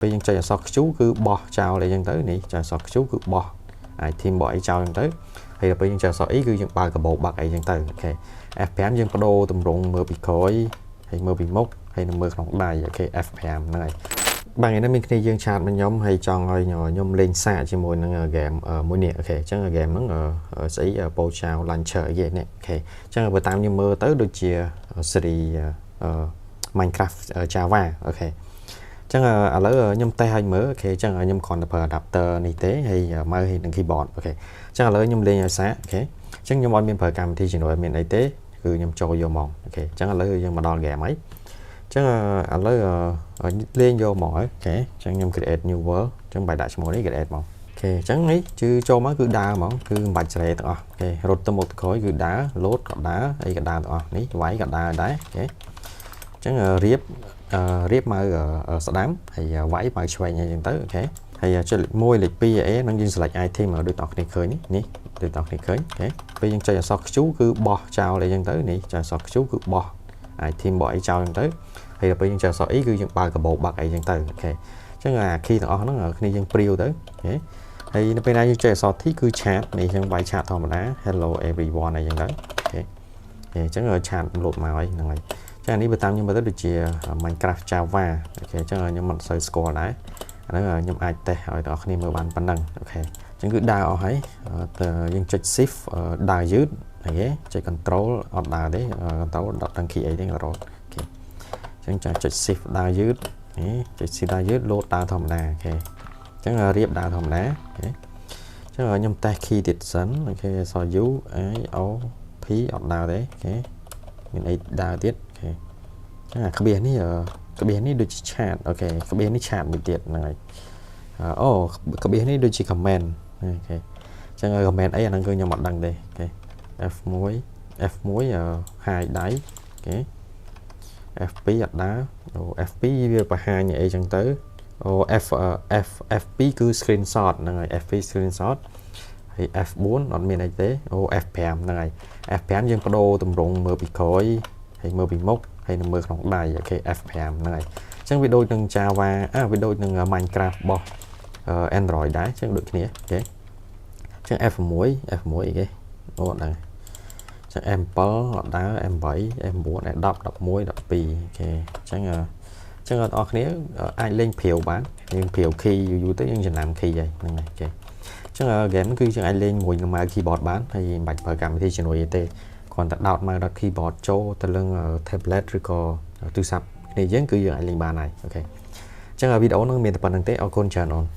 ពេលយើងចុចអក្សរ Q គឺបោះចោលអីចឹងទៅនេះចុចអក្សរ Q គឺបោះ item បោះអីចោលចឹងទៅហើយដល់ពេលយើងចុចអក្សរ E គឺយើងបើកកាបូបបាក់អីចឹងទៅ OK F5 យើងបដូរទម្រង់មើលពីក្រោយហើយមើលពីមុខហើយនឹងមើលក្នុងដៃ OK F5 ហ្នឹងហើយបាទថ្ងៃនេះមានគ្នាយើង chat មកខ្ញុំហើយចង់ឲ្យខ្ញុំលេងសាកជាមួយនឹងហ្គេមមួយនេះ OK អញ្ចឹងហ្គេមហ្នឹងស្អី Pojav Launcher អីគេនេះ OK អញ្ចឹងបើតាមខ្ញុំមើលទៅដូចជា series Minecraft Java OK ចឹងឥឡូវខ្ញុំតេស្តឲ្យមើល OK ចឹងខ្ញុំគ្រាន់តែប្រើ adapter នេះទេហើយ mouse ហើយនឹង keyboard OK ចឹងឥឡូវខ្ញុំលេងឲ្យសាក OK ចឹងខ្ញុំអត់មានប្រើកម្មវិធីជំនួយមានអីទេគឺខ្ញុំចូលយកហ្មង OK ចឹងឥឡូវយើងមកដល់ game ហើយចឹងឥឡូវលេងយកហ្មងហើយ OK ចឹងខ្ញុំ create new world ចឹងបាយដាក់ឈ្មោះនេះ create ហ្មង OK ចឹងនេះគឺចូលមកគឺដើរហ្មងគឺមិនបាច់ស្រេទាំងអស់ OK រត់ទៅមុខទៅក្រោយគឺដើរលោតក៏ដើរអីក៏ដើរទាំងអស់នេះវាយក៏ដើរដែរ OK ចឹងរៀបរៀបមកស្ដាំហើយវាយមកឆ្វេងអីចឹងទៅ OK ហើយចុចលេខ1លេខ2អីហ្នឹងយើង select item មកដូចតគ្នាឃើញនេះដូចតគ្នាឃើញ OK ពេលយើងចុចអក្សរ Q គឺបោះចោលអីចឹងទៅនេះចុចអក្សរ Q គឺបោះ item បោះអីចោលចឹងទៅហើយដល់ពេលយើងចុចអក្សរ E គឺយើងបើកកាបូបបាក់អីចឹងទៅ OK ចឹងអា key ទាំងអស់ហ្នឹងគ្នាយើងព្រាវទៅ OK ហើយនៅពេលណាយើងចុចអក្សរ T គឺ chat នេះចឹងវាយ chat ធម្មតា hello everyone អីចឹងទៅ OK អញ្ចឹង chat លោតមកហើយហ្នឹងហើយចឹងនេះបើតាមខ្ញុំមើលទៅដូចជា Minecraft Java OK អញ្ចឹងខ្ញុំមិនសូវស្គាល់ដែរអាហ្នឹងខ្ញុំអាចតេស្តឲ្យបងប្អូនមើលបានប៉ុណ្ណឹង OK អញ្ចឹងគឺដើរអស់ហើយតើយើងចុច shift ដើរយឺត OK ចុច control អត់ដើរទេ control ដកដឹង key អីទេ control OK អញ្ចឹងចុច shift ដើរយឺតនេះចុច shift ដើរយឺតលោតដើរធម្មតា OK អញ្ចឹងរៀបដើរធម្មតា OK អញ្ចឹងខ្ញុំតេស្ត key ទៀតសិន OK អក្សរ U I O P អត់ដើរទេ OK មានអីដើរទៀត OK ចឹងអាក្បៀសនេះ ក្បៀសនេះដូចជា chat OK ក្បៀសនេះ chat មួយទៀតហ្នឹងហើយអូក្បៀសនេះដូចជា comment OK អញ្ចឹង comment អីអាហ្នឹងគឺខ្ញុំអត់ដឹងទេ OK F1 F1 high ដៃ OK F2 អត់ដើរអូ F2 វាបង្ហាញអីចឹងទៅអូ F F F2 គឺ screenshot ហ្នឹងហើយ F2 screenshot ហើយ F4 អត់មានអីទេអូ F5 ហ្នឹងហើយ F5 យើងបដូរទម្រង់មើលពីក្រោយហើយមើលពីមុខហើយនឹងមើលក្នុងដៃ OK F5 ហ្នឹងហើយអញ្ចឹងវាដូចនឹង Java អាវាដូចនឹង Minecraft របស់ Android ដែរអញ្ចឹងដូចគ្នា OK អញ្ចឹង F6 F6 អីគេអូអត់ដឹងចឹង M7 អត់ដើរ M8 M9 M10 11 12 OK អញ្ចឹងអញ្ចឹងបងប្អូនគ្នាអាចលេងព្រាវបានយើងព្រាវ key យូរយូរទៅយើងចំណាំ key ហើយហ្នឹងហើយ OK អញ្ចឹង game គឺយើងអាចលេងមួយនឹង mouse keyboard បានហើយមិនបាច់ប្រើកម្មវិធីជំនួយទេគ្រាន់តែដោត mouse ដល់ keyboard ចូលទៅលើ tablet ឬក៏ទូរស័ព្ទគ្នាយើងគឺយើងអាចលេងបានហើយ OK អញ្ចឹងវីដេអូហ្នឹងមានតែប៉ុណ្្នឹងទេអរគុណច្រើនអូន។